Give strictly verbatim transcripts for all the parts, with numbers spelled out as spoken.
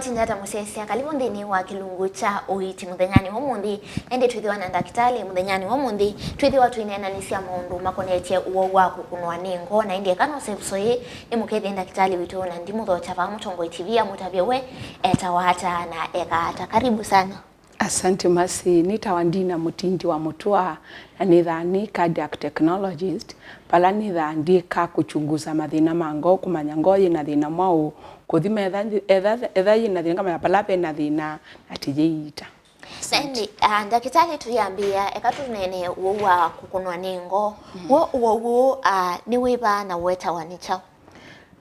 Tinda ta mũsyaĩĩsya, karibu nthĩnĩ wa kĩlungu kya ũiiti mũthenyanĩ wa ũmũnthĩ. Ĩndĩ twĩthĩwa na ndakĩtalĩ mũthenyanĩ wa ũmũnthĩ, twĩthĩwa twĩneenanĩsya maũndũ makonetye ũwau wa kũkũnwa nĩ ngoo. Na ĩndĩ eka nose ĩvuso yĩĩ nĩmũkethye ndakĩtalĩ witũ, na ndimũthokya vaa Mũtongoi T V, amũtavye we etawa ata na ekaa ata. Karibu sana. Asante Mercy, nĩtawa Ndina Mũtindi wa Mũtũa, na nĩthaa nĩ cardiac technologist, vala nĩthaa ndyĩka kũchunguza mathĩna ma ngoo, kũmanya ngoo yĩna thĩna mwaũ, kũthima etha, etha, etha yĩna thĩna, ngamanya vala vena thĩna, na tĩyĩiita. Na ĩndĩ, ah, ndakĩtalĩ, tũyambĩĩa, eka tũneene ũwau wa kũkũnwa nĩ ngoo. W'o ũwau ũũ, ah, nĩ wĩva na wetawa nĩ kyaũ?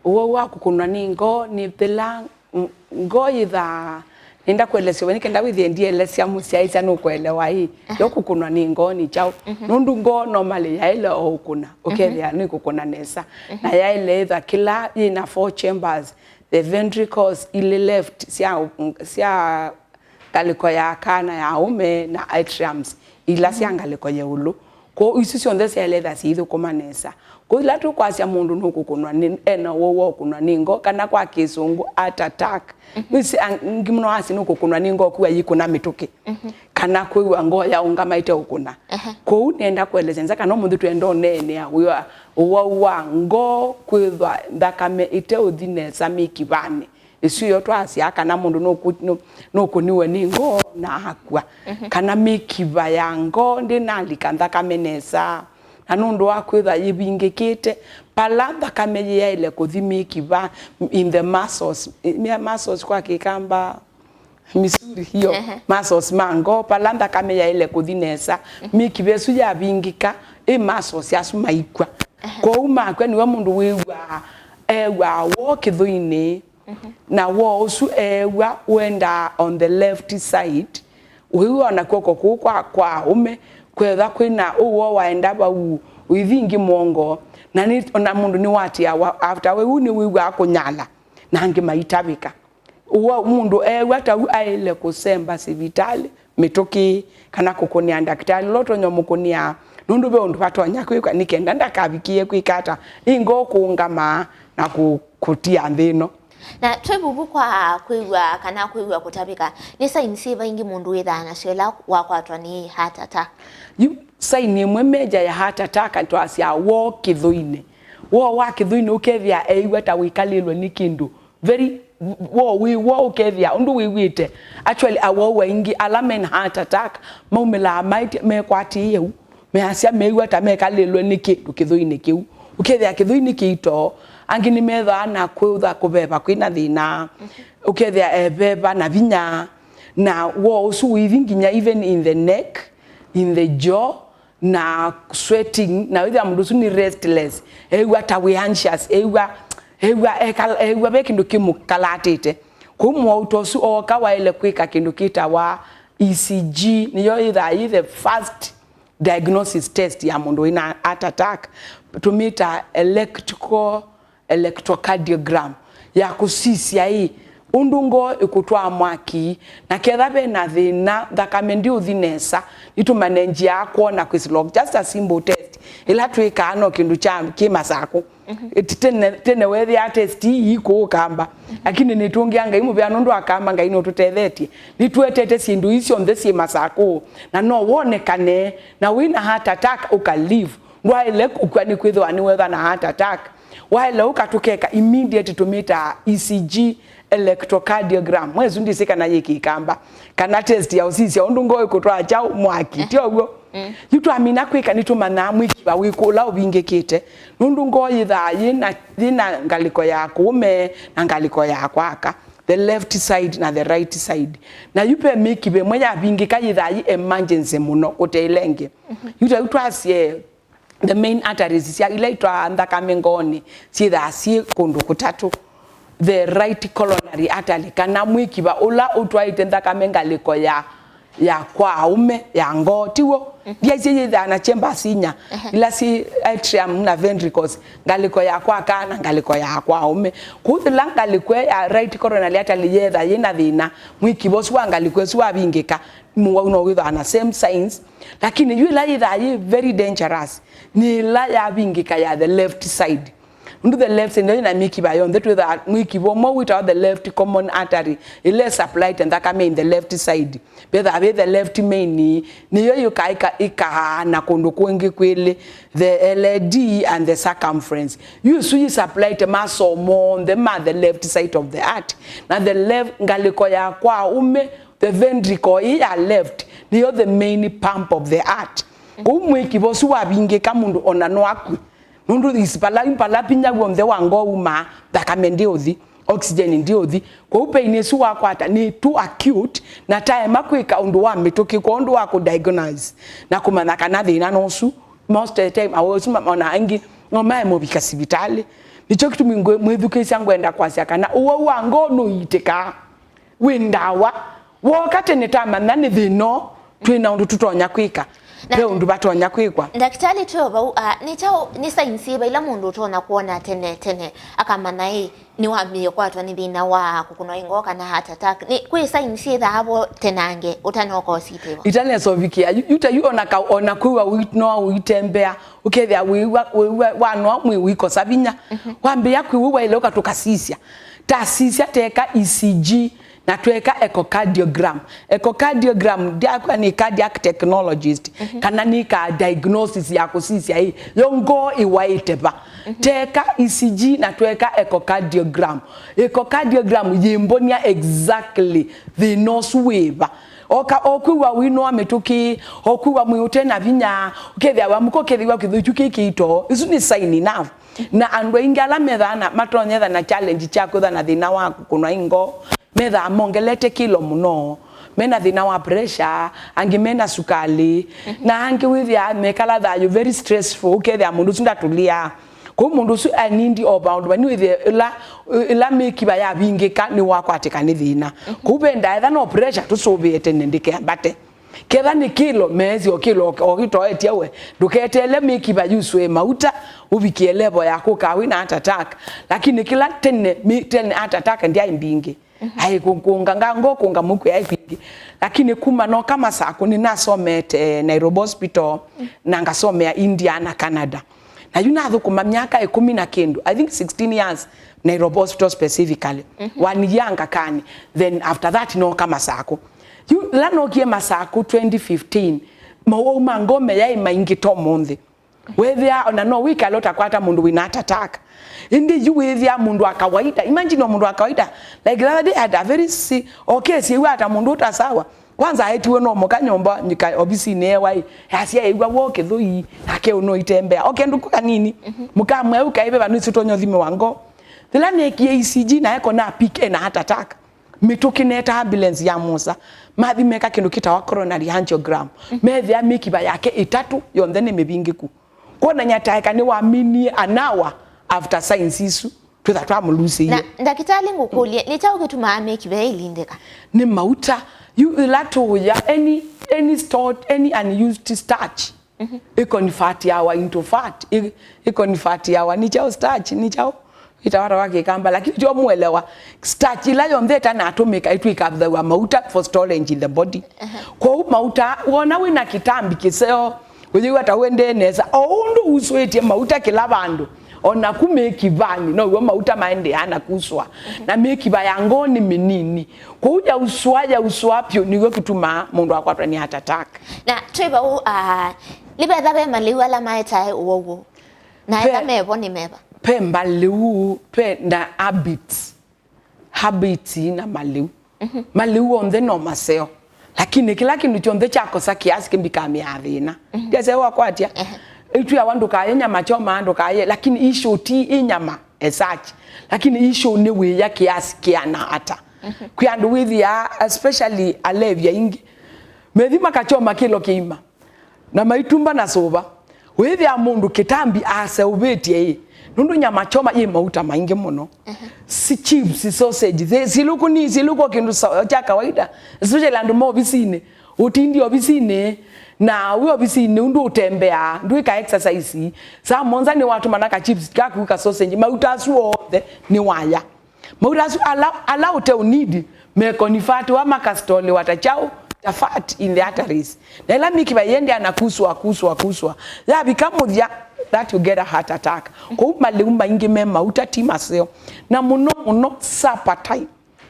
Ũwau wa kũkũnwa nĩ ngoo nĩ thĩla Ng-, ngoo yĩthaa, nĩenda kũelesya we, nĩkenda wĩthĩe ndielesya mũsyaĩĩsya nũkũelewa ĩ. Aha. Yo kũkũnwa nĩ ngoo nĩ kyaũ? Mhm. Nũndũ ngoo normally yaĩle o ũkũna, mhm, ũkethĩa nĩkũkũna nesa. Mhm. Na yaĩle ĩtha kĩla yĩna four chambers, the ventricles ilĩ left sya, sya ngalĩko ya kana ya aũme na atriums ila sya, mhm, ngalĩko ya ĩũlũ. Kwoou isu syonthe syaĩle ĩtha syĩithũkũma nesa. Kwoou ĩla tũkwasya mũndũ nũkũkũnwa nĩ, ena ũwau wa ũkũnwa nĩ ngoo, kana kwa Kĩsũngũ heart attack, mhm, nĩsĩ angĩ mũno asĩ nũkũkũnwa nĩ ngoo kwĩw'a yĩkũna mĩtũkĩ, mhm, kana kwĩw'a ngoo yaũngama ĩteũkũna. Ehe. Kwoou nĩenda kũelesya nza kana ũmũnthĩ twenda ũneenea wĩa ũwau wa ngoo kwĩthwa nthakame ĩteũthi nesa mĩkivanĩ. Ĩsu yo twasyaa kana mũndũ nũkũ-, nũ-, nũkũniwe nĩ ngoo na akw'a. Mhm. Kana mĩkiva ya ngoo ndĩnalika nthakame nesa. Na nũndũ wa kwĩtha yĩvingĩkĩte, pala nthakame yĩyaĩle kũthi mĩkiva, in the muscles, eh, muscles kwa Kĩkamba, misuri hiyo, ehe, muscles ma ngoo, pala nthakame yaĩle kũthi nesa, mhm, mĩkiva ĩsu yavingĩka, ĩ muscles asu maikw'a. Ehe. Kwoou makw'a nĩwe mũndũ wĩw'aa, ew'aa woo kĩthũinĩ. Mhm. Na woo ũsu eew'a ũendaa on the left side, ũiw'a ona kw'oko kũu kwa, kwa aũme, kwethwa kwĩna ũw'o waenda vau ũithingi mũongo, na nĩ, ona mũndũ nĩwatĩawa, after wĩu nĩwĩw'aa kũnyala, na angĩ maitavĩka. Ũw'o mũndũ eew'a ta u aĩle kũsemba sivitalĩ, mĩtũkĩ, kana kũkũnĩa ndakĩtalĩ ũla ũtonya ũmũkũnĩa, nũndũ ve ũndũ vatonya kwĩka nĩ kenda ndakavikĩe kwĩka ata, ĩ ngoo kũũngama na kũ-, kũtia nthĩ ĩno. Na twĩ vuvu kwa kwĩw'a kana kwĩw'a kũtavĩka, nĩ saini syĩva ingĩ mũndũ wĩthaa nasyo ĩla wakwatwa nĩ heart attack? Yu saini ĩmwe meja ya heart attack twasyaa woo kĩthũinĩ. Woo wa kĩthũinĩ ũkethĩa eĩw'a ta wĩkalĩlwe nĩ kĩndũ. Very wo wĩ wo ũkethĩa ũndũ wĩw'ĩte. Actually, awau aingĩ ala mena heart attack maumĩlaa maĩtye mekwatĩĩe u, measya meĩw'a ta mekalĩlwe nĩ kĩndũ kĩthũinĩ kĩu. Ũkethĩa kĩthũi nĩ kĩito, angĩ nĩmethĩawa na kwĩũtha kũveva kwĩna thĩna, ũkethĩa eveva na vinya, na woo ũsu ũithi nginya even in the neck, in the jaw, na sweating, na wĩthĩa mũndũ ũsu nĩ restless, eĩw'a ta wĩ anxious, eĩw'a, eĩw'a ekal-, eĩw'a ve kĩndũ kĩmũkalatĩte. Kwoou mũwau ta ũsu ooka waĩle kwĩka kĩndũ kĩtawa E C G, nĩyo yĩthaa yĩ the first diagnosis test ya mũndũ wĩna heart attack, tũmĩta electrical electrocardiogram ya kũsisya ĩ ũndũ ngoo ĩkũtwaa mwaki, na ketha ve na thĩna, nthakame ndĩũthi nesa, nĩtũmanenjiaa kwona kwĩsĩla o just a simple test ĩla twĩkaa no kĩndũ kya kĩ Masakũ. Mhm. Ti tene, tene weethĩaa test ii kũũ Kamba, lakini nĩtũngĩa Ngai mũvea nũndũ wa Kamba Ngai nũtũtethetye. Nĩtũetete syĩndũ ii syonthe syĩ Masakũ, na no wonekane, na wĩna heart attack ũka live. Ndwaĩle kũkw'a nĩkwĩthĩwa nĩwetha na heart attack. Waĩle ũka tũkeka immediate tũmĩtaa E C G electrocardiogram. Mwesu ndĩsĩ kana yĩ Kĩkamba. Kana test ya ũsisya ũndũ ngoo ĩkũtwaa kyaũ mwaki. Eh. Ti ũw'o? Mm. Yu twamina kwĩka nĩtũmanyaa mwĩkiva wĩkũ ũla ũvingĩkĩte. Nũndũ ngoo yĩthaa yĩna, yĩna ngalĩko ya kũũme na ngalĩko ya kwaka. The left side na the right side. Na yu ve mĩkiva ĩmwe yavingĩka yĩthaa yĩ emergency mũno kũte ĩla ĩngĩ. Mhm. Yu ta yu twasye The main arteries sya ila itwaa nthakame ngoonĩ syĩthaa syĩ kũndũ kũtatũ. The right coronary artery, kana mwĩkiva ũla ũtwaĩte nthakame ngalĩko ya, ya kwa aũme ya ngoo, tiw'o? Mhm. Ndia isyĩ yĩthaa na chambers inya, ehe, ila syĩ atrium na ventricles, ngalĩko ya kwa aka na ngalĩko ya kwa aũme. Kwoou yĩla ngalĩko ya right coronary artery yetha yĩna thĩna, mwĩkiva ũsu wa ngalĩko ĩsu wavingĩka, mũwau no wĩthwa na same signs, lakini yu ĩla yĩthaa yĩ very dangerous nĩ ĩla yavingĩka ya the left side. Nũndũ the left side nĩyo yĩna mĩkiva yonthe, twĩthaa mwĩkiva ũmwe wĩtawa the left common artery, ĩla ĩsupplyte nthakame in the left side. Vethaa ve the left main, nĩyo yũkaa ĩka-, ĩkaa na kũndũ kũngĩ kwĩlĩ, the L A D and the circumference. Yu ĩsu yĩsupplyte maso monthe ma the left side of the heart. Na the left, ngalĩko ya kwa ũme, the ventricle ĩ ya left, nĩyo the main pump of the heart. Kũu mwĩkiva ũsu wavingĩka, mũndũ ona no akw'e. Nũndũ isi pala, pala vinya w'onthe wa ngoo umaa, nthakame ndĩũthi, oxygen ndĩũthi. Kwoou pain ĩsu wakwata nĩ too acute, na taema kwĩka ũndũ wa mĩtũkĩ, kwa ũndũ wa kũdiagnose na kũmanya kana thĩna nũsu. Most of the time, awau asu ma-, ona angĩ no mae mũvika sivitalĩ. Nĩkyo kĩtumi ngwĩ-, mwĩthukĩĩsya ngwenda kwasya kana ũwau wa ngoo nũiitĩkaa. Wĩ ndawa. Wooka tene tamanya nĩ thĩna ũũ, twĩ na ũndũ tũtonya kwĩka. Na ve ũndũ vatonya kwĩkwa. Ndakĩtalĩ, twĩ o vau, ah, nĩ kyaũ, nĩ signs yĩva ila mũndũ ũtonya kwona tene tene akamanya ĩ, nĩwambĩĩe kwatwa nĩ thĩna wa kũkũnwa ĩ ngoo kana heart attack? Nĩ, kwĩ signs syĩthaa vo tenange ũtanoka ũsitĩwa? Itanesovikĩa, yu, yu ta yu ona ka, ona kwĩw'a ũi-, no ũitembea, ũkethĩa wĩw'a, wĩw'a wanoa mwĩĩ ũikosa vinya. Wambĩĩa kwĩw'a waĩle ũkatũkasisya. Tasisya teka E C G na tweka echocardiogram. Echocardiogram ndyakw'a nĩ cardiac technologist, kana nĩ ka diagnosis ya kũsisya ĩ, yo ngoo ĩwaĩte va. Teka E C G na tweka echocardiogram. Echocardiogram yĩmbonia exactly thĩna ũsu wĩ va. Oka, okwĩw'a ũinoa mĩtũkĩ, okwĩw'a mwĩĩ ũte na vinya, ũkethĩa wamũka ũkethĩwa kĩthũi kyu kĩ kĩito, isu nĩ sign enough. Na andũ aingĩ ala methaa na, matonyetha na challenge kya kwĩtha na thĩna wa kũkũnwa ĩ ngoo, methaa mongelete kĩlo mũno, mena thĩna wa pressure, angĩ mena sukalĩ, na angĩ wĩthĩaa mekala thayũ, very stressful, ũkethĩa mũndũ ũsu ndatũlĩaa. Kwoou mũndũ ũsu anindi o vaũndũ vanini wĩthĩe ĩla, ĩla mĩkiva yavingĩka nĩwakwatĩka nĩ thĩna. Kwoou ve ndaetha no pressure tũsũvĩe tene ndĩkambate. Ketha nĩ kĩlo, meesĩ o kĩlo o kĩtoetye we. Ndũketeele mĩkiva yusũe mauta, ũvikĩe level ya kũka wĩ na heart attack. Lakini kĩla tene, mi-, tene heart attack ndyaĩ mbingĩ. Aĩ kũ-, kũnga nga-, ngo kũnga mũkwĩ yaĩ kwingĩ. Lakini kuma noka Masakũ, nĩnasomete Nairobi Hospital, na ngasomea India na Canada. Na yu nathũkũma myaka ĩkũmi na kĩndũ, I think sixteen years, Nairobi Hospital specifically. One year Aga Khan, then after that noka Masakũ. Yu, ĩla nookie Masakũ twenty fifteen, mowau ma ngoo meyaĩ maingĩ to monthĩ. Wĩthĩa ona no wĩkale ũtakwata mũndũ wĩna heart attack. Ĩndĩ yu wĩthĩa mũndũ wa kawaida, imagine o mũndũ wa kawaida, like the other day I had a very si-, o kesi ĩw'a ata mũndũ ũtasawa. Kwanza aetiwe no mũka nyũmba, nyika ovisinĩ ewa ĩ, asya ĩw'a wo kĩthũi, nake ũno itembea. O kĩndũ kũ kanini, mũka mweũ kaĩ ve vandu isi ũtonya ũthime wa ngoo. Yĩla neekie E C G na ekona peak ena heart attack. Mĩtũkĩ neta ambulance ya mũsa. Mathi meka kĩndũ kĩtawa coronary angiogram. Methĩa mĩkiva yake ĩtatũ yonthe nĩ mĩvingĩku. Kwonany'a taeka nĩwaminie an hour after signs isu. Twĩtha twamũlusĩie. Na ndakĩtalĩ ngũkũlye, nĩ kyaũ kĩtumaa mĩkiva ĩilindĩka? Nĩ mauta. Yu ĩla tũũya, any, any stored, any unused starch, ĩ convertiawa into fat. Ĩ, ĩ convertiawa, nĩ kyaũ starch? Nĩ kyaũ? Ĩtawatawa Kĩkamba, lakini tyo mũelewa. Starch ĩla yonthe ĩtanatũmĩka ĩtwĩkavithaw'a mauta for storage in the body. Kwoou mauta, wona wĩna kĩtambi kĩseo, ũyĩw'a ta ũendee nesa, o ũndũ usũĩtye mauta kĩla vandũ, o naku mĩkivanĩ, now'o mauta maendeaa na kusũa. Na mĩkiva ya ngoo nĩ mĩnini. Kwoou yausũa, yausũa vyũ, nĩw'o kĩtumaa mũndũ akwatwa nĩ heart attack. Na twĩ vau, ah, nĩ vetha ve malĩu ala maetae ũwau ũũ? Na etha mevo nĩ meva? Ve malĩu, ve na habits. Habits na malĩu. Malĩu onthe no maseo. Lakini kĩla kĩndũ kyonthe kyakosa kĩasi kĩmbikamĩaa thĩna. Ndiaseo wakwatya. Ĩtwĩawa ndũkaye nyama choma, ndũkaye, lakini issue ti ĩ nyama as such. Lakini issue nĩ wĩya kĩasi kĩana ata. Kwĩ andũ wĩthĩaa, especially alevi aingĩ, methi makachoma kĩlo kĩima. Na maitumba na sũva. Wĩthĩa mũndũ kĩtambi aseũvĩtye ĩ. Nũndũ nyama choma yĩ mauta maingĩ mũno. Si chips, sausage, thĩ, silũkũ ni, silũkũ o kĩndũ sa-, kya kawaida. Especially andũ ma ovisinĩ. Ũtindi ovisinĩ, na wĩ ovisinĩ, ũndũ ũtembeaa, ndwĩka exercise. Saa mũonza nĩwatũmana ka chips kaku ka sausage, mauta asu onthe nĩwaya. Mauta asu ala, ala ũte ũnidi, mekonivatiwa makasitolĩwa ta kyaũ, the fat in the arteries. Na ĩla mĩkiva yĩendeea na kuswa, kuswa, kuswa, yavika mũthya, that you get a heart attack. Kwoou malĩu maingĩ me mauta ti maseo. Na mũno mũno supper time,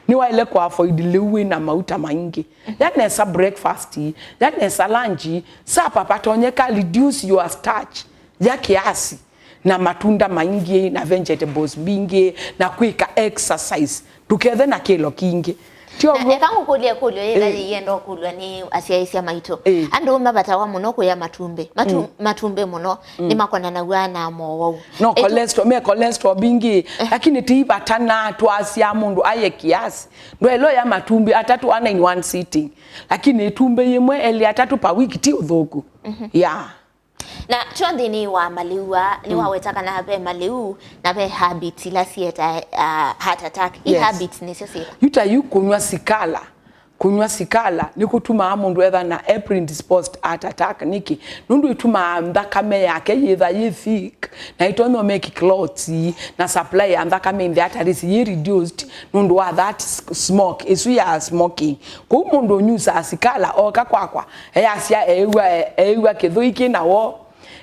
nĩwaĩle kũ avoid lĩu wĩ na mauta maingĩ. Ya nesa breakfast, ya nesa lunch, supper patonyeka reduce your starch ya kiasi, na matunda maingĩ, na vegetables mbingĩ, na kwĩka exercise. Ndũkethe na kĩlo kingĩ. Ti na ũguo? Eka ngũkũlye ĩkũlyo yĩla, eh, yĩenda ũkũlw'a nĩ asyaĩĩsya maitũ. Eh. Andũ mavatawa mũno kũya matumbĩ. Matu-, mm, matumbĩ mũno, mm, nĩmakonanaw'a na mowau. No, ĩtu- cholesterol, me cholesterol mbingĩ, eh, lakini ti vatana twasya mũndũ aye kiasi. Ndwaĩle ũya matumbĩ atatũ ana in one sitting. Lakini itumbĩ yĩmwe, elĩ, atatũ per week ti ũthũku. Mhm. Yeah. Na tyo nthĩnĩ wa malĩu aa, nĩwaweta kana ve malĩu na ve habits ila sieta, ah, heart attack. I, yes, habits nĩsyo syĩva? Yu ta yu kũnyw'a sikala. Kũnyw'a sikala nĩkũtumaa mũndũ etha na a predisposed heart attack. Nĩkĩ? Nũndũ ĩtumaa nthakame yake yĩtha yĩ thick, na ĩtonya make clots, na supply ya nthakame in the arteries yĩ reduced nũndũ wa that s-, smoke ĩsu ya smoking. Kwoou mũndũ ũnyusaa sikala ooka kwakwa, eyasya eĩw'a, eĩw'a kĩthũi kĩ na woo,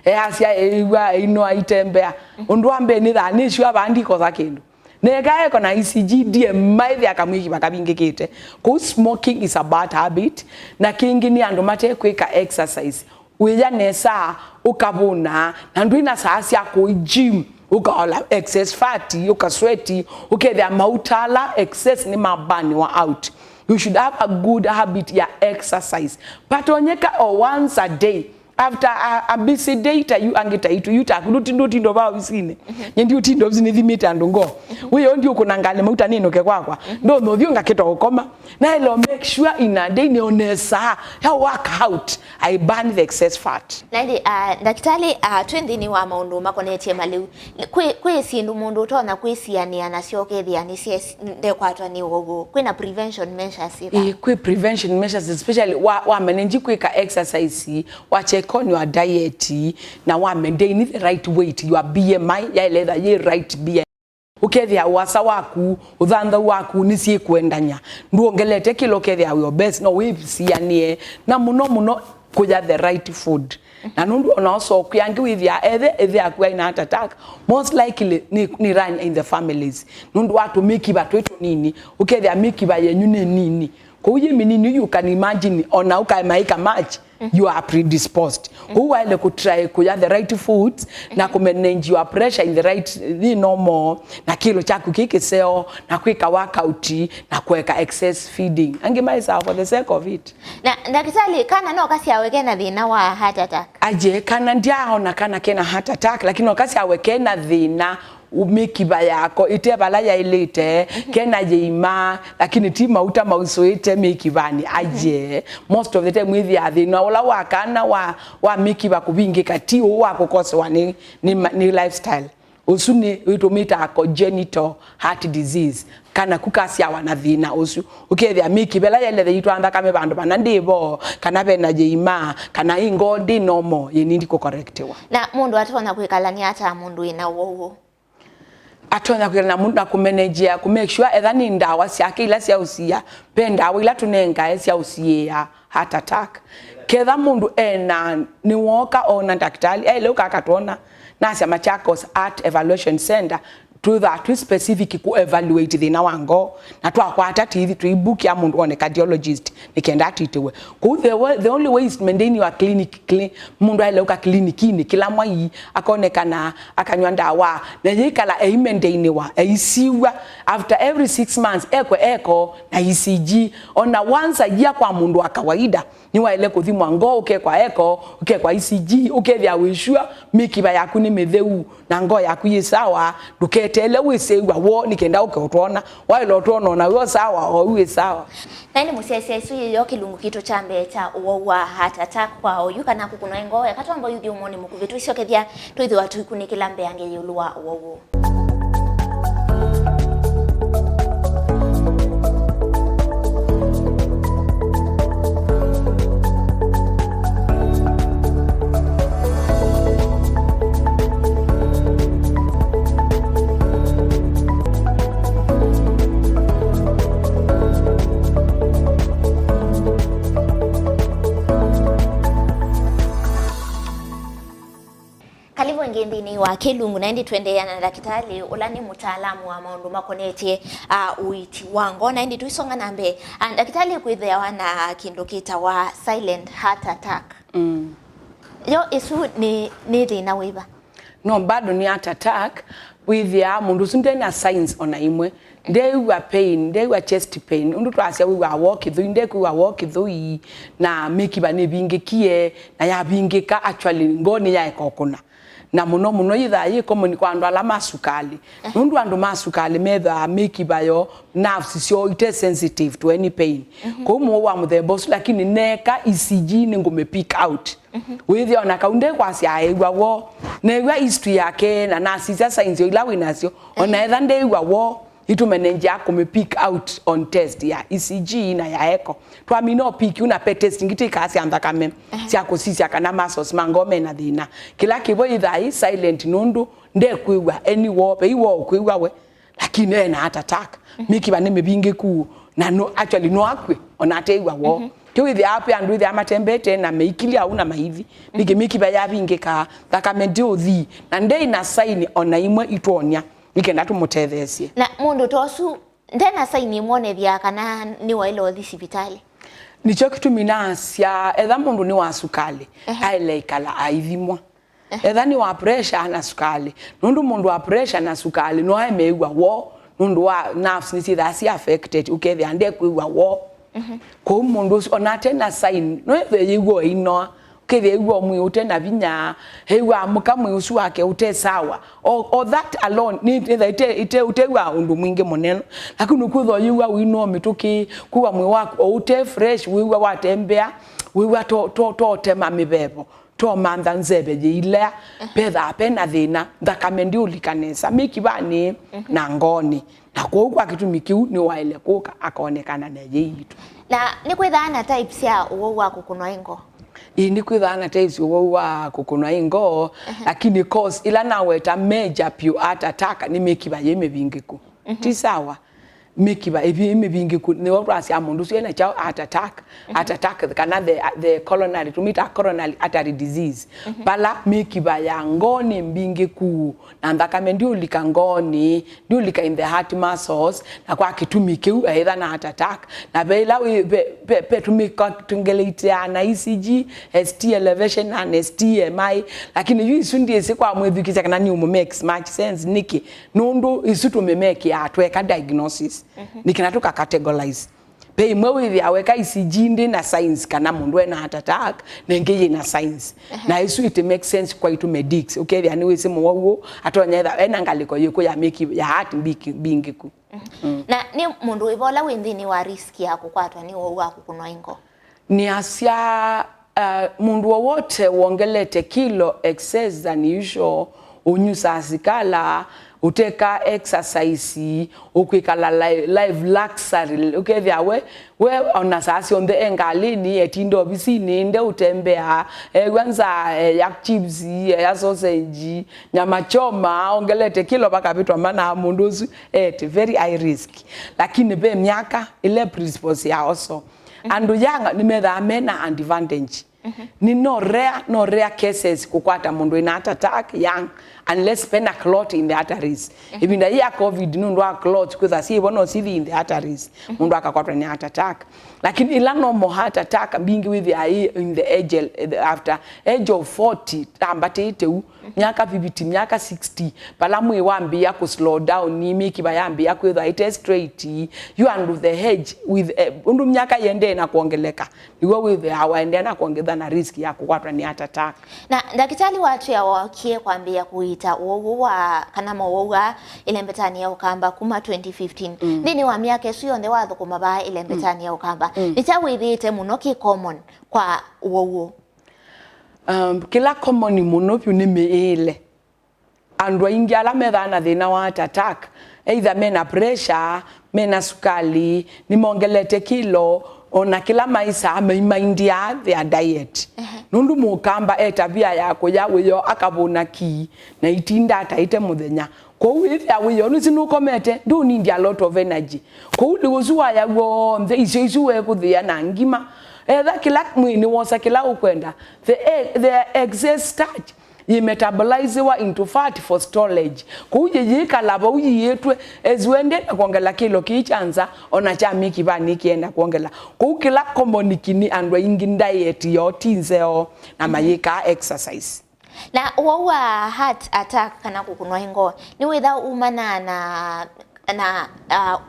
eyasya eĩw'a ĩno aitembea. Ũndũ wa mbee nĩthaa nĩsua vaa ndikosa kĩndũ. Neka eko na E C G D M I the akamwĩkiva kavingĩkĩte. Kwoou smoking is a bad habit, na kĩngĩ nĩ andũ mate kwĩka exercise. Wĩya nesa, ũkavũna, na ndwĩ na saa sya kũi gym, ũkaola excess fat, ũkasweti, ũkethĩa mauta ala excess nĩ mabaniwa out. You should have a good habit ya exercise. Patonyeka o once a day. After a, a busy day ta yu angĩ ta itu, yu taku, ndũti-, ndũtinda vaa ovisinĩ. Mhm. Nye ndiũtinda ovisinĩ thimĩte andũ ngoo. Mhm. Wĩyo ndiũkũna ngalĩ mauta nĩnũke kwakwa. Mhm. Ndũnũthi ũngakĩta ũkoma. Na elo make sure in a day nĩonesa ya work out. I burn the excess fat. Na ĩndĩ, ah, ndakĩtalĩ, ah, twĩ nthĩnĩ wa maũndũ makonetye malĩu. Kwĩ, kwĩ syĩndũ mũndũ ũtonya kwĩsianĩa nasyo ũkethĩa nĩsye-, ndekwatwa nĩ ũwau. Kwĩna prevention measures syĩva? Ĩĩ, kwĩ prevention measures, especially wa, wa manage kwĩka exercise, wa check on your diet, na wa maintain the right weight, your B M I, yaĩle etha yĩ right B M I. Ũkethĩa ũasa waku, ũthanthau waku nĩsyĩkwendany'a. Ndwongelete kĩlo ũkethĩa wĩ obese, no wĩsianĩe. Na mũno mũno kũya the right food. Na nũndũ ona ũsokwi angĩ wĩthĩa ethe, ethe aku aina heart attack, most likely nĩ, nĩ run in the families. Nũndũ wa tũmĩkiva twĩ tũnini, ũkethĩa mĩkiva yenyu nĩ nini. Kwoou yĩ mĩnini, you can imagine, ona ũkaemaĩka match, you are predisposed. Kwoou waĩle kũtry kũya the right foods, na kũmanage your pressure in the right, the normal, na kĩlo kyaku kĩ kĩseo, na kwĩka workout, na kũeka excess feeding. Angĩ maĩsaa for the sake of it. Na ndakĩtalĩ, kana no kasyawe kena thĩna wa heart attack? Aye, kana ndyaona kana kena heart attack, lakini no kasyawe kena thĩna, mĩkiva yako ĩte vala yaĩlĩte, kena yĩima, lakini ti mauta mausũĩte mĩkivanĩ. Aye, most of the time wĩthĩaa thĩna ũla wa kana wa, wa mĩkiva kũvingĩka ti ũũ wa kũkosewa nĩ, nĩ ma-, nĩ lifestyle. Ũsu nĩ wĩtũmĩtaa congenital heart disease, kana ku kasyawa na thĩna ũsu. Ũkethĩa mĩkiva ĩla yaĩlĩte yĩtwaa nthakame vandũ vana ndĩ vo, kana vena yĩima, kana ĩ ngoo ndĩ normal, yĩnindi kũkorektiwa. Na mũndũ atonya kwĩkalany'a ata mũndũ wĩna ũwau ũũ? Atonya kwĩkalany'a na mũndũ na kũmenengyea, kũmake sure etha nĩ ndawa syake ila syaũsiĩa, ve ndawa ila tũnengae syaũsiĩĩa heart attack. Ketha mũndũ ena, nĩwooka ona ndakĩtalĩ, aĩle ũka akatwona, nasya Machakos Heart Evaluation Center, twĩthaa twĩ specific kũ evaluate thĩna wa ngoo, na twakwata tũithi tũibukĩa mũndũ one cardiologist nĩ kenda atitĩwe. Kũu the wa-, the only way is maintain your clinic, cli-, mũndũ aĩle ũka klinikinĩ kĩla mwai, akonekana, akanywa ndawa, na yĩkala eimaintainiwa, eisiw'a. After every six months, ekwe echo na E C G, ona once a year kwa mũndũ wa kawaida. Nĩwaĩle kũthimwa ngoo, ũkekwa echo, ũkekwa E C G, ũkethĩa wĩ sure mĩkiva yaku nĩ mĩtheu, na ngoo yaku yĩ sawa. Ndũketeele wĩsĩw'a woo nĩ kenda ũke ũtwona. Waĩle ũtwona ona wĩ o sawa, o wĩ sawa. Na ĩndĩ mũsyaĩĩsya, ĩsu yĩyo kĩlungu kitũ kya mbee kya ũwau wa heart attack kwa oyu kana kũkũnwa ĩ ngoo. Eka twambe ũyũthi ũmoni mũkuvĩ, twĩsyokethya twĩthĩwa tũikunĩkĩla mbeange ĩũlũ wa ũwau ũũ. Nthĩnĩ wa kĩlungu, na ĩndĩ tũendeea na ndakĩtalĩ ũla nĩ mũtaalamu wa maũndũ makonetye, ah, ũiiti wa ngoo. Na ĩndĩ tũisonga na mbee, ah, ndakĩtalĩ, kwĩthĩawa na kĩndũ kĩtawa silent heart attack. Mm. Yo ĩsu nĩ, nĩ thĩna wĩva? No, bado nĩ heart attack. Wĩthĩaa mũndũ ũsu ndena signs ona imwe. Ndeew'a pain, ndeew'a chest pain. Ũndũ twasya wĩw'aa woo kĩthũi, ndekwĩw'a woo kĩthũi, na mĩkiva nĩvingĩkie, na yavingĩka, actually, ngoo nĩyaeka ũkũna. Na mũno mũno yĩthaa yĩ common kwa andũ ala ma sukalĩ. Nũndũ andũ ma sukalĩ methaa mĩkiva yoo, nerves syoo ite sensitive to any pain. Kwoou mũwau wa mũthemba ũsu, lakini neka E C G nĩngũmĩ pick out. Wĩthĩa ona kau ndekwasya aĩw'a woo, neew'a history yake na nasisya signs o ila wĩ nasyo, ona etha ndeew'a woo, itũmene nzĩa kũmĩ pick out on test ya E C G na ya echo. Twamina o pick yu na pe test ingĩ twĩkaa sya nthakame sya kũsisya kana muscles ma ngoo mena thĩna. Kĩla kĩvo yĩthaa yĩ silent nũndũ ndekwĩw'a any woo, vei woo ũkwĩw'a we, lakini ena heart attack. Mĩkiva nĩ mĩvingĩku na no, actually no akw'e ona ateew'a woo. Kĩu wĩthĩaa pe andũ wĩthĩaa matembete na meikilya au na maithi. Nĩkĩ mĩkiva yavingĩka, nthakame ndĩũthi, na ndei na sign ona imwe itwonya. Nĩ kenda tũmũtetheesye. Na mũndũ ta ũsu ndena saini ĩmwonethya kana nĩwaĩle ũthi sivitalĩ? Nĩkyo kĩtumi naasya, etha mũndũ nĩ wa sukalĩ, aĩle ĩkala aithimwa. Etha nĩ wa pressure na sukalĩ, nũndũ mũndũ wa pressure na sukalĩ no aemeew'a woo, nũndũ wa nerves nĩsyĩthaa si affected, ũkethĩa ndekwĩw'a woo. Kwoou mũndũ ũsu ona ate na sign, no ethwe yĩw'a ĩinoa, ũkethĩa ew'a mwĩĩ ũte na vinya, ew'a amũka mwĩĩ ũsu wake ũte sawa. O, o that alone, nĩ, nĩ, ite, ite, ũtew'a ũndũ mwingĩ mũnene. Lakini ũkwĩthwa yĩw'a ũinoa mĩtũkĩ, kwĩw'a mwĩĩ waku o ũte fresh, wĩw'a watembea, wĩw'a to, to, to tema mĩveva, to mantha nzeve yĩilea, pethaa pena thĩna, nthakame ndiũlika nesa, mĩkivanĩ na ngoonĩ. Na kwoou kwa kĩtumi kĩu nĩwaĩle kũka akonekana na yĩitũ. Na nĩkwĩthaa na types sya ũwau wa kũkũnwa ĩ ngoo? Ĩĩ, nĩkwĩthaa na types ũwau wa kũkũnwa ĩ ngoo, lakini cause ila naweta major pure heart attack nĩ mĩkiva yĩ mĩvingĩku. Ti sawa. Mĩkiva ĩvi mĩvingĩku nĩyo twasya mũndũ ũsu ena kyaũ heart attack, heart attack kana the, the coronary, tũmĩtaa coronary artery disease. Vala mĩkiva ya ngoo nĩ mbingĩku, na nthakame ndiũlika ngoonĩ, ndiũlika in the heart muscles, na kwa kĩtumi kĩu aĩtha na heart attack. Na ve ĩla wĩ, ve, ve, ve tũmĩka tũngeleiteaa na E C G, S T elevation and S T M I, lakini yu isu ndyĩsĩ kwa mwĩthukĩsya kana nĩ ũmũ makes much sense. Nĩkĩ? Nũndũ isu tũmĩmekĩaa tweka diagnosis. Nĩ kana tũka categorize. Ve imwe wĩthĩawa weka E C G ndĩ na signs kana mũndũ ena heart attack, na ĩngĩ yĩ na signs. Na ĩsu it make sense kwaitũ medics. Ũkethĩa nĩwĩsĩ mũwau ũũ, atonya etha ena ngalĩko yĩkũ ya mĩki-, ya heart mbiki-, mbingĩku. Na nĩ mũndũ wĩva ũla wĩ nthĩnĩ wa risk ya kũkwatwa nĩ ũwau wa kũkũnwa ĩ ngoo? Nĩasya, uh, mũndũ wowote wongelete kilo excess than usual, ũnyusaa sikala, ũteka exercise, ũkwĩkala li-, life luxury, ũkethĩa we, we ona saa syonthe e ngalĩnĩ, etinda ovisinĩ, nde ũtembea, ew'a nzaa, eya chips, eya sausage, nyama choma, ongelete kilo vakavĩtwa mana, mũndũ ũsu at very high risk. Lakini ve myaka ĩla principles ya oso. Andũ young nĩmethaa mena advantage. Nĩ no rare, no rare cases kũkwata mũndũ ĩna heart attack young, unless pena clot in the arteries. Ĩvinda yĩ ya covid, nũndũ wa clot kwĩtha syĩvo no sithi in the arteries, mũndũ akakwatwa nĩ heart attack. Lakini ila normal heart attack mbingĩ wĩthĩaa ĩ in the age, after age of forty, tambatĩte u, myaka fifty, myaka sixty, vala mwĩĩ wambĩĩa kũ slow down, mĩkiva yambĩĩa kwĩthwa ĩte straight, you and the age with, eh, ũndũ myaka yĩendee na kwongeleka, nĩw'o wĩthĩaa waendea na kwongethwa na risk ya kũkwatwa nĩ heart attack. Na ndakĩtalĩ watwĩa wookie kwambĩĩa kũiita ũwau wa, kana mowau aa ĩlembetanĩ ya Ũkamba kuma twenty fifteen. Nthĩnĩ wa myaka ĩsu yonthe wathũkũma vaa ĩlembetanĩ ya Ũkamba, nĩ kyaũ wĩthĩĩte mũno kĩ common kwa ũwau ũũ? Um, kĩla common mũno vyũ nĩ mĩĩle. Andũ aingĩ ala methaa na thĩna wa heart attack, either mena pressure, mena sukali, nĩmongelete kilo, ona kĩla maisaa maimaindia their diet. Nũndũ Mũkamba e tavia ya kũya wĩoo akavũna kii na itinda ataĩte mũthenya. Kwoou wĩthĩa wĩoo nĩsĩ nũkomete, ndũnindi a lot of energy. Kwoou lĩu ũsu waya w'onthe, isyo isu wekũthĩa na ngima. Etha kĩla mwĩĩ nĩwosa kĩla ũkwenda. The, e-, the excess starch Yĩ metabolizewa into fat for storage. Kũu yĩ-, yĩkala vau yĩĩtwe, as you end na kwongela kĩlo kĩĩ kya nza, ona kya mĩkivanĩ kĩenda kwongela. Kũu kĩla common kĩ nĩ andũ aingĩ diet yoo ti nzeo na mayĩkaa exercise. Na ũwau wa heart attack kana kũkũnwa ngoo, nĩ wĩtha umana na, na, uh,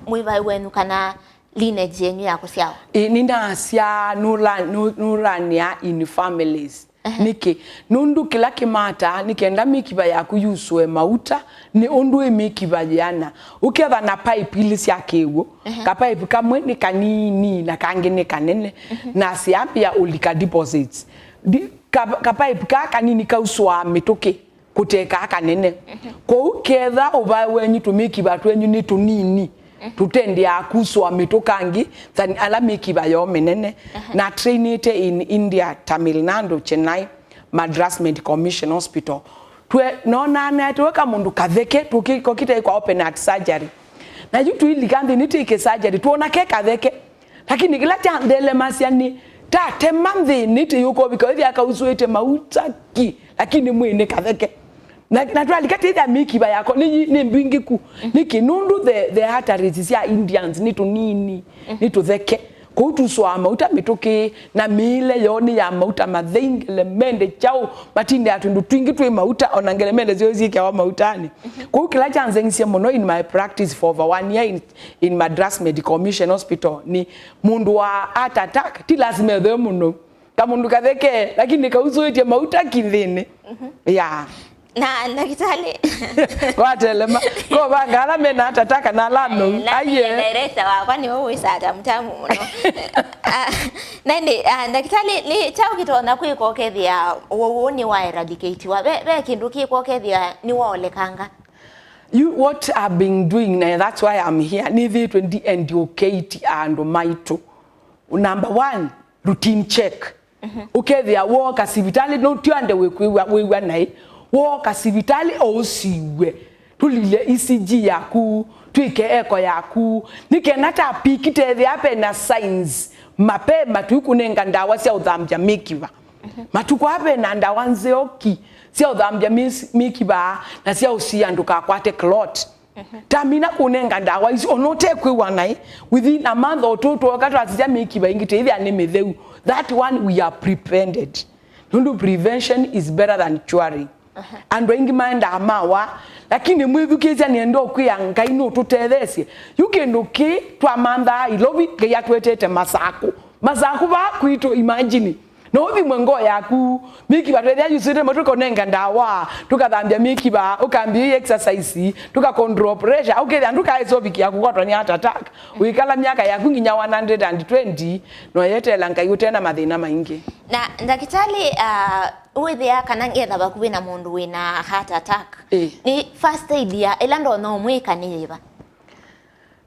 mwĩvaĩ wenyu kana lineage yenyu ya kũsyawa? Ĩ, nĩnasya nũla-, nũ-, nũlanĩa in families. Ehe. Nĩkĩ? Nũndũ kĩla kĩmataa nĩ kenda mĩkiva yaku yusũe mauta, nĩ ũndũ ĩ mĩkiva yĩana. Ũketha na pipe ilĩ sya kĩw'ũ, ehe, ka pipe kamwe nĩ kanini na kangĩ nĩ kanene, ehe, na syambĩa ũlika deposits. Di-, ka, ka pipe kaa kanini kausũaa mĩtũkĩ kũtekaa kanene. Mhm. Kwoou ketha ũvae wenyu tũmĩkiva twenyu nĩ tũnini, mhm, tũtendeaa kusũa mĩtũka angĩ than ala mĩkiva yoo mĩnene. Mhm. Na trainĩte in India, Tamil Nadu, Chennai, Madras Medical Mission Hospital. Twe, nonaa netewe kamũndũ katheke, tũkĩkokite kwa open heart surgery. Na yu tũilika nthĩ nĩtĩke surgery, tuona ke katheke. Lakini kĩla kyanthelemasya nĩ tatema nthĩnĩ tĩyũkovika wĩthĩa kausũĩte mauta ki, lakini mwĩĩ nĩ katheke. Na, na twalika tĩthĩa mĩkiva yako nĩ, nĩ mbingĩku. Nĩkĩ? Nũndũ the, the arteries sya Indians nĩ tũnini, nĩ tũtheke. Kũu tusũaa mauta mĩtũkĩ, na mĩĩle yoo nĩ ya mauta mathei, ngelemende, kyaũ, matindĩaa twĩndũ twingĩ twĩ mauta, ona ngelemende syoo syĩkĩawa mautanĩ. Kũu kĩla kyanzeng'isye mũno in my practice for over one year in in Madras Medical Mission Hospital nĩ mũndũ wa heart attack, ti lasima ethwe mũno. Kamũndũ katheke, lakini kausũĩtye mauta ki nthĩnĩ. Mhm. Yeah. Na ndakĩtalĩ. Watelema. Kovanga ala mena heart attack na ala anou. Na aiye. Director wakwa nĩwe wĩsaa tamutamu mũno. Ah, na ĩndĩ, ah, ndakĩtalĩ, nĩ kyaũ kĩtonya kwĩka ũkethĩa ũwau ũũ nĩ wa eradicatiwa? Ve, ve kĩndũ kĩka ũkethĩa nĩ waolekanga? You, what I've been doing, na that's why I'm here, nĩthĩĩtwe ndi educate andũ maitũ. Number one, routine check. Mhm. Ũkethĩa wooka sivitalĩ, no tiande wĩkwĩw'a, wĩw'a naĩ. Wooka sivitalĩ o ũsiw'e. Tũlilye E C G yaku, twĩke echo yaku. Nĩ kenda ta piki tethĩa pena signs mapema, tũikũnenga ndawa sya ũthambya mĩkiva. Matukũ aa ve na ndawa nzeo ki sya ũthambya mĩs-, mĩkiva na sya ũsia ndũkakwate clot. Tamina kũnenga ndawa isu, ona ũtekwĩw'a naĩ, within a month or two, twooka twasisya mĩkiva ĩngĩ tĩthĩa nĩ mĩtheu. That one we are prevented. Nũndũ prevention is better than curing. Andũ aingĩ maendaa mawa, lakini mwĩthukĩĩsya nĩenda ũkwĩa Ngai nũtũtetheesye. Yu kĩndũ kĩĩ twamanthaa Ilovi, Ngai atũetete Masakũ. Masakũ vaa kwitũ, imagine. Na ũthimwe ngoo yaku, mĩkiva twethĩa yusĩte matu, tũkonenga ndawa, tũkathambya mĩkiva, ũkambia exercise, tũka control pressure, ũkethĩa ndũkaĩsa ũvikĩa kũkwatwa nĩ heart attack. Wĩkala myaka yaku nginya one hundred and twenty, na ũyeteela Ngai ũte na mathĩna maingĩ. Na ndakĩtalĩ, ah, wĩthĩa kana ngetha vakuvĩ na mũndũ wĩna heart attack, ĩ, nĩ first aid ya ĩla ndonya ũmwĩka nĩ yĩva?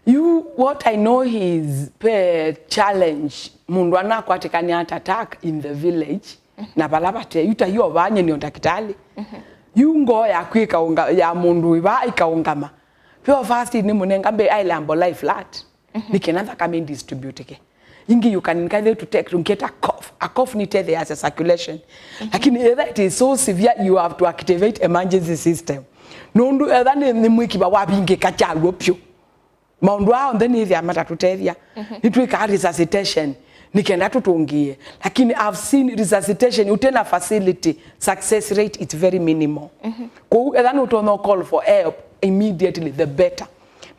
You, what I know is pe challenge mũndũ anakwatĩka nĩ heart attack in the village, na vala vate yu ta yu ovaa nye nĩ o ndakĩtalĩ. Yu ngoo yaku ĩkaũnga-, ya mũndũ ĩva ĩkaũngama. Pe o first aid nĩ mũnenga mbee aĩle ambo lie flat. Nĩ kenda nthakame distributeke. Ingi you can either to take, to get a cough. A cough nĩ tetheasya circulation. Lakini either it is so severe, you have to activate emergency system. Nũndũ etha nĩ, nĩ mwĩkiva wavingĩka kyaw'o pyũ. Maũndũ aa onthe nĩthĩa matatũtethya. Nĩtwĩkaa resuscitation nĩ kenda tũtũngĩe. Lakini I've seen resuscitation ũte na facility, success rate is very minimal. Kwoou etha nũtonya call for help immediately, the better.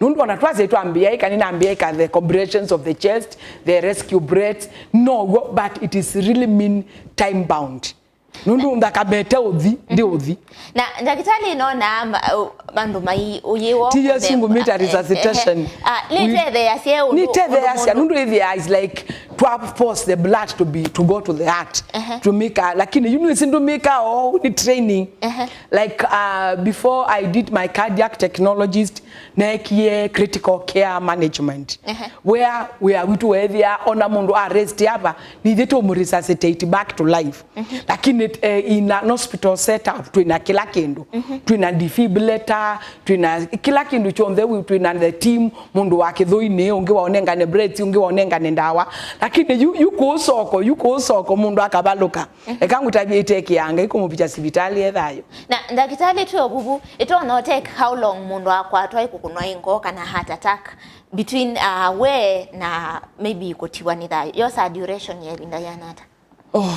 Nũndũ ona twasya twambĩĩa ĩka, nĩnambĩĩa ĩka the compressions of the chest, the rescue breaths, now'o, but it is really mean time bound. Nũndũ nthakame ĩte ũthi, ndi ũthi. Na ndakĩtalĩ nona ma-, u-, andũ mai ũyĩwa ti Yesu ngũmĩta resuscitation. Ah, nĩtetheasya ũndũ, nĩtetheasya, nũndũ ĩthĩa is like twa force the blood to be, to go to the heart. To make a, lakini you know, isi ndũmĩka o, nĩ training. Like, uh, before I did my cardiac technologist, Neekie critical care management. Ehe. Where wĩa witũ weethĩa ona mũndũ a rest ava, nithyĩ tũmũ resuscitate back to life. Mhm. Lakini eh, in an hospital setup, twĩna kĩla kĩndũ. Mhm. Twĩna defibrillator, twĩna kĩla kĩndũ kyonthe, wi-, twĩna the team, mũndũ wa kĩthũinĩ, ũngĩ wa ũnengane breads, ũngĩ wa ũnengane ndawa. Lakini yu, yu kũũ soko, yu kũũ soko, mũndũ akavalũka. Mhm. Eka ngũtavye ĩtekĩaa Ngai kũmũvikya sivitalĩ e thayũ. Na ndakĩtalĩ twĩ ũvuvu, ĩtonya take how long mũndũ akwatwa ĩkũkũnwa ĩ ngoo kana heart attack between uh, we na maybe kũtiwa nĩ thayũ? Yosa duration ya ĩvinda yĩana ata? Oh.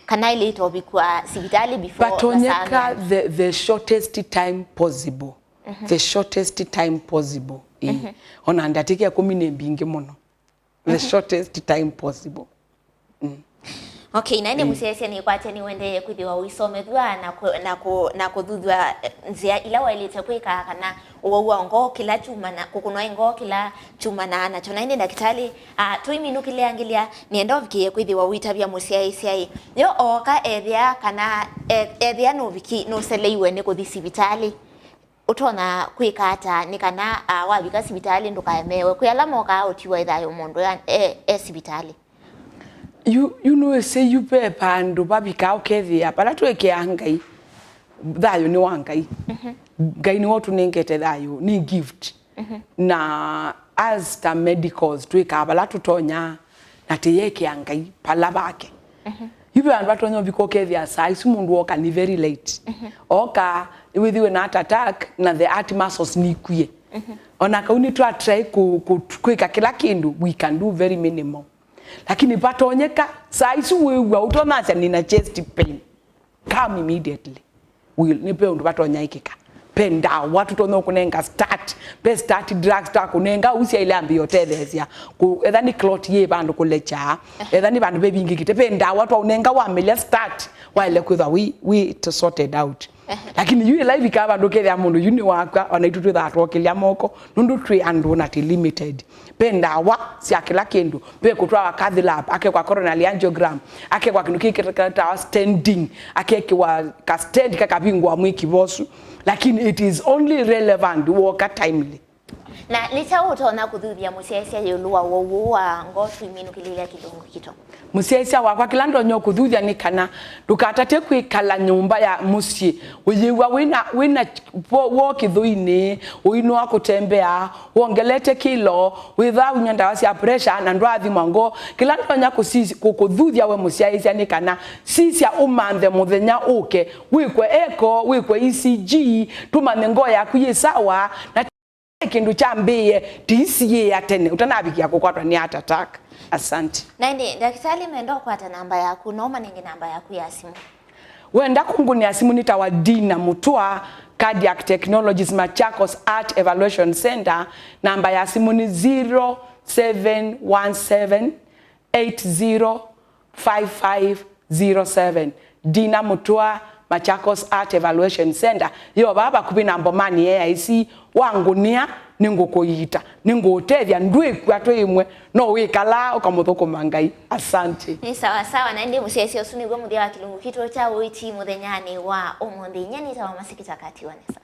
Kana ĩlĩte ũvikwa sivitalĩ before? Vatonyeka the, the shortest time possible. Mhm. The shortest time possible. Ĩĩ. Mhm. Ona ndatĩka ĩkũmi nĩ mbingĩ mũno. The shortest time possible. Mm. Okay, na ĩndĩ mũsyaĩĩsya nĩkwatya nĩwendeee kwĩthĩwa ũisomethw'a na kũ-, na kũ-, na kũthuthw'a eh, nzĩa ila waĩlĩte kwĩka kana ũwau wa ngoo kĩla kyumana, kũkũnwa ĩ ngoo kĩla kyumanaa nakyo. Na ĩndĩ ndakĩtalĩ, ah, tũiminũkĩlĩangĩlya, nĩenda ũvikĩĩe kwĩthĩwa ũitavya mũsyaĩĩsya ĩ, yo ooka ethĩa kana e-, ethĩa nũviki-, nũseleiwe nĩ kũthi sivitalĩ, ũtonya kwĩka ata nĩ kana ah, wavika sivitalĩ ndũkaemeewe? Kwĩ ala mokaa ũtiwa ĩ thayũ mũndũ ya- e, e sivitalĩ. Yu, yu nũĩsĩ yu ve vandũ vavikaa ũkethĩa vala twĩkĩaa Ngai, thayũ nĩ wa Ngai. Mhm. Ngai nĩwe ũtũnengete thayũ, nĩ gift. Mhm. Na as ta medicals twĩkaa vala tũtonya na tĩyekĩa Ngai vala vake. Mhm. Yu ve vandũ vatonya ũvika ũkethĩa saa isu mũndũ woka nĩ very late. Mhm. Oka wĩthĩwe na heart attack na the heart muscles nikwie. Mhm. Ona kau nĩtwatrai kũ-, kũ-, kwĩka kĩla kĩndũ, we can do very minimal. Lakini vatonyeka saa isu wĩw'a ũtonasya nĩna chest pain, come immediately. Will, nĩ ve ũndũ vatonya ĩkĩka. Ve ndawa tũtonya kũnenga start, ve start drugs twa kũnenga ũu syaĩle ambĩĩa ũtetheesya. Kũ-, etha nĩ clot yĩ vandũ kũlecha, etha nĩ vandũ vevingĩkĩte, ve ndawa twaũnenga wamelya start, waĩle kwĩthwa we, we sorted out. Ehe. Lakini yu ĩla ĩvikaa vandũ ũkethĩa mũndũ yu nĩwakw'a, ona itũ twĩthaa twokĩlya moko, nũndũ twĩ andũ na twĩ limited. Ve ndawa sya kĩla kĩndũ, ve kũtwawa cath lab, akekwa coronary angiogram, akekwa kĩndũ kĩĩ kĩtawa stenting, akekĩwa ka stent kakavingũa mwĩkiva ũsu. Lakini it is only relevant woka timely. Na nĩ kyaũ ũtonya kũthuthya mũsyaĩĩsya ĩũlũ wa ũwau ũũ wa ngoo tũiminũkĩlĩlya kĩlungu kitũ? Mũsyaĩĩsya wakwa, kĩla ndonya kũthuthya nĩ kana ndũkatate kwĩkala nyũmba ya mũsyĩ ũyĩw'a wĩna, wĩna wo, wo kĩthũinĩ, ũinũa kũtembea, wongelete kĩlo, wĩthaa ũinyw'a ndawa sya pressure na ndwaathimwa ngoo. Kĩla ndonya kũsis-, kũ-, kũthuthya we mũsyaĩĩsya nĩ kana sisya ũmanthe mũthenya ũke, wĩkwe echo, wĩkwe E C G, tũmanye ngoo yaku yĩ sawa, na kĩndũ kyambĩĩe, tiisiĩĩa tene, ũtanavikĩa kũkwatwa nĩ heart attack. Asante. Na ĩndĩ, ndakĩtalĩ menda ũkwata namba yaku, no manenge namba yaku ya simũ. Wenda kũngũnĩa simũ nĩtawa Dina Mutua, Cardiac Technologies, Machakos Heart Evaluation Center. Namba ya simũ nĩ zero seven one seven eight zero five five zero seven. Dina Mutua, Machakos Heart Evaluation Center, yo vaa vakuvĩ na Mbomani A I C. Wangũnĩa, nĩngũkũiita, nĩngũũtethya, ndwĩkw'a twĩ ĩmwe, no wĩkalaa ũkamũthũkũma Ngai. Asante. Nĩ sawa sawa, na ĩndĩ mũsyaĩĩsya ũsu nĩw'o mũthya wa kĩlungu kitũ kya ũiiti mũthenyanĩ wa ũmũnthĩ. Nyie nĩtawa Masikita Katiwa Nesa.